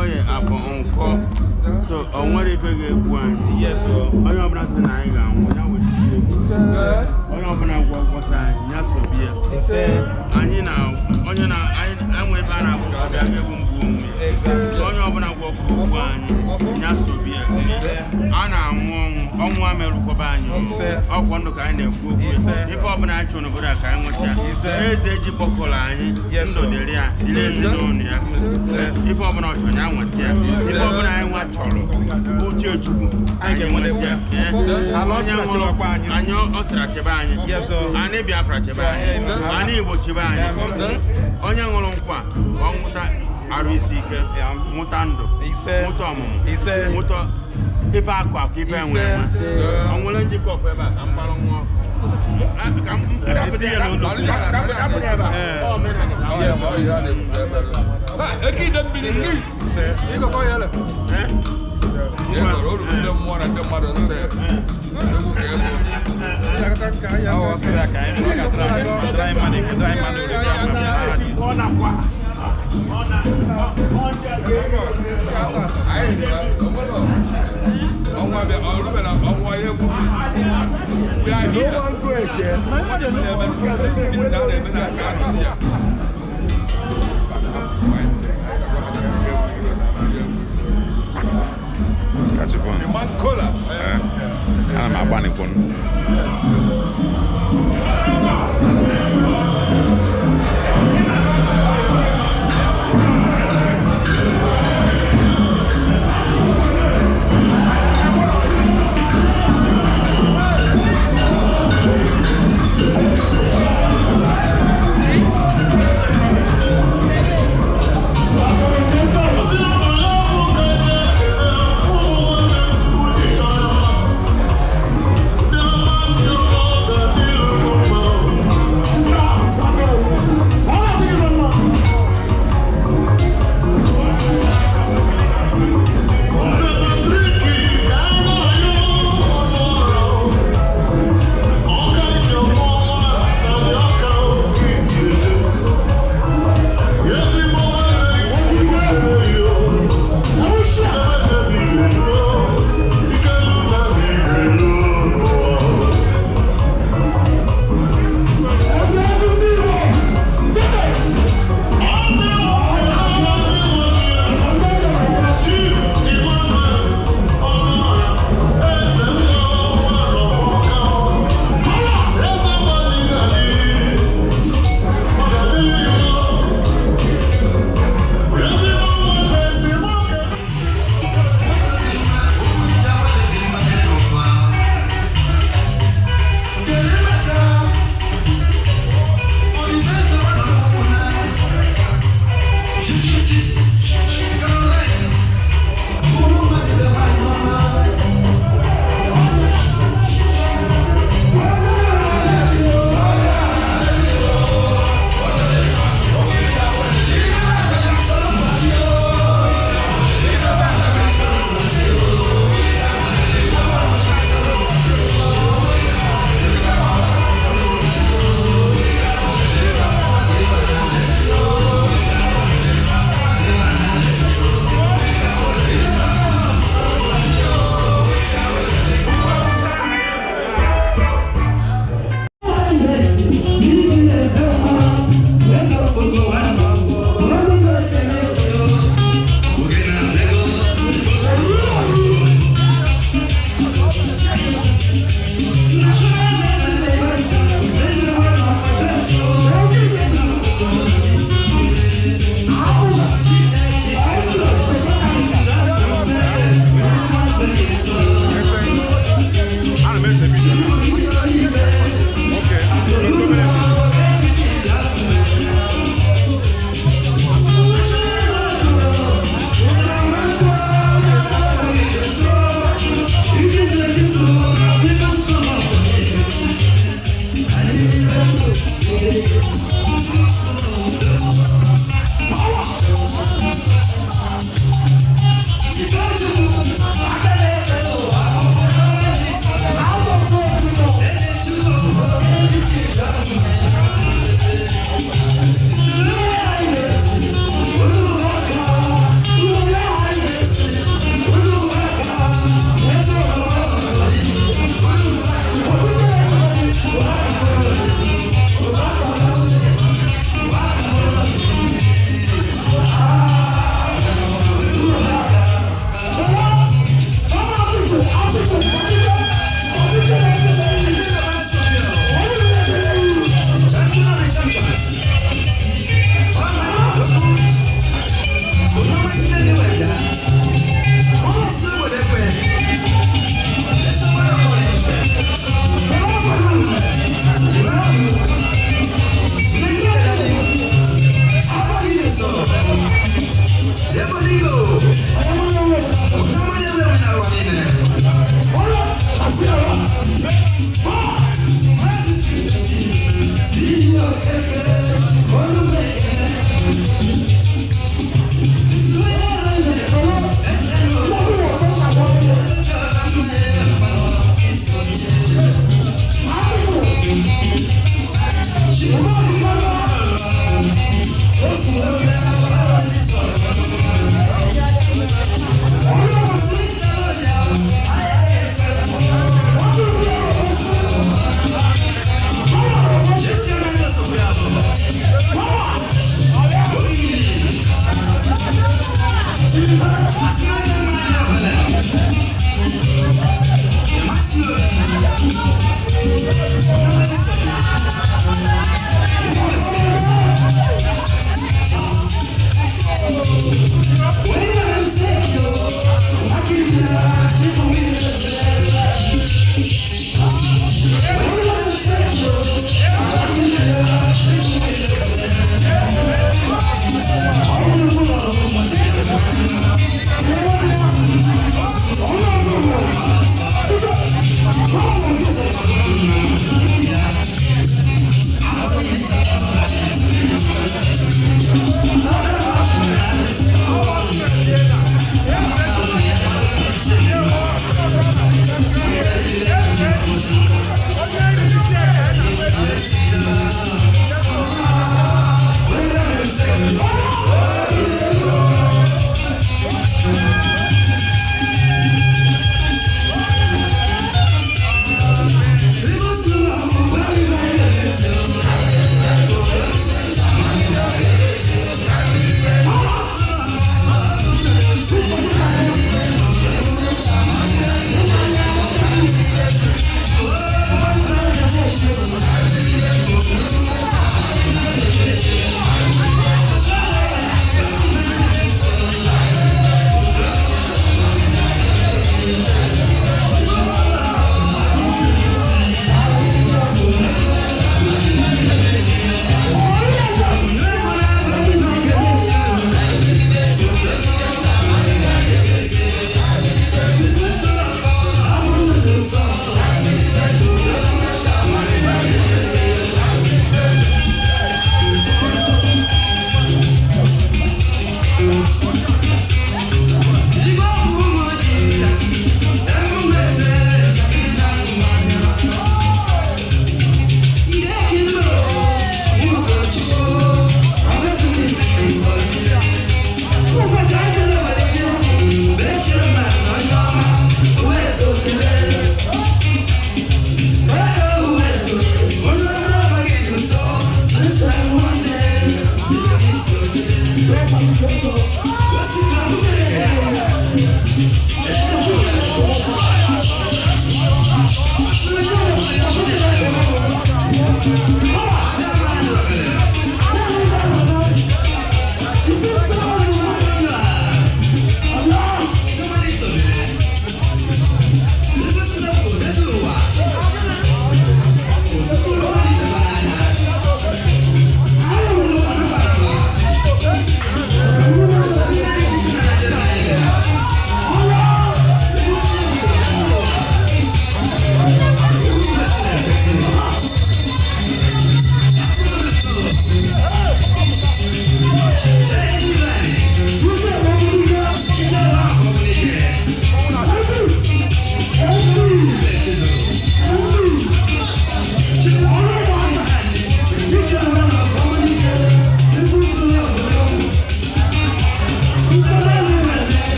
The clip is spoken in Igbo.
Oye, afọ nkọ. So, o nwere ife ga-egbu anyị. Onye ọbụla sị na anyị ga-anwụ, ya weta ihe. Onye ọbụla gwọ gwọsa anyị, ya sobi ya. Anyị na onye na anyị enwe ebe a na-abụ ọbịa ga-egbu mgbu onwe ya. So, onye ọbụla gwọ ogbu anyị, ya sobi ya. A na-anwụ ọnwụ, ọnwụ amerụkwaba anyị. Ọkwọ ndụ ka anyị na-ekwu okwu ya. Ife ọbụla anyị chọrọ n'obodo a ka anyị nweta ya. Eze ji kpọkọrọ anyị, ndụ dịrị ya, dịrị ezinụlọ ya. Ife ọbụla ọ chọrọ ya nweta ya. Ife ọbụla anyị nwa chọrọ, uche Chukwu, anyị nweta ya. Onye nwụrụ, anyị ọ sịrị chebe anyị. Anyị Biafra chebe anyị. Anyị Igbo chebe anyị. Onye ṅụrụ nkwa ka ọ nwụta arụ isi ike, nwụta ndụ, nwụta ọmụmụ, nwụta ife akụ akụ ife enwe enwe. Ọ nwere njikọ ọkụ ebe a ka m gbara nwa ọkụ. Ka m rapụta ya rapụta ebe a. Ọ omenala ka m Ekide mmiri Eh? e gwara uru ndị mmụọ na ndị mmadụ ndị egwu ka egwu. Ọ nakwa. Ọ na ọ Anyị dị ọnwa bịa ọrụbe na ọnwa ihe egwu bịa ahịa na-eme na nke ahụ ndị a. Kachifon. The man kola. Ana m agbanikwu. Thank you.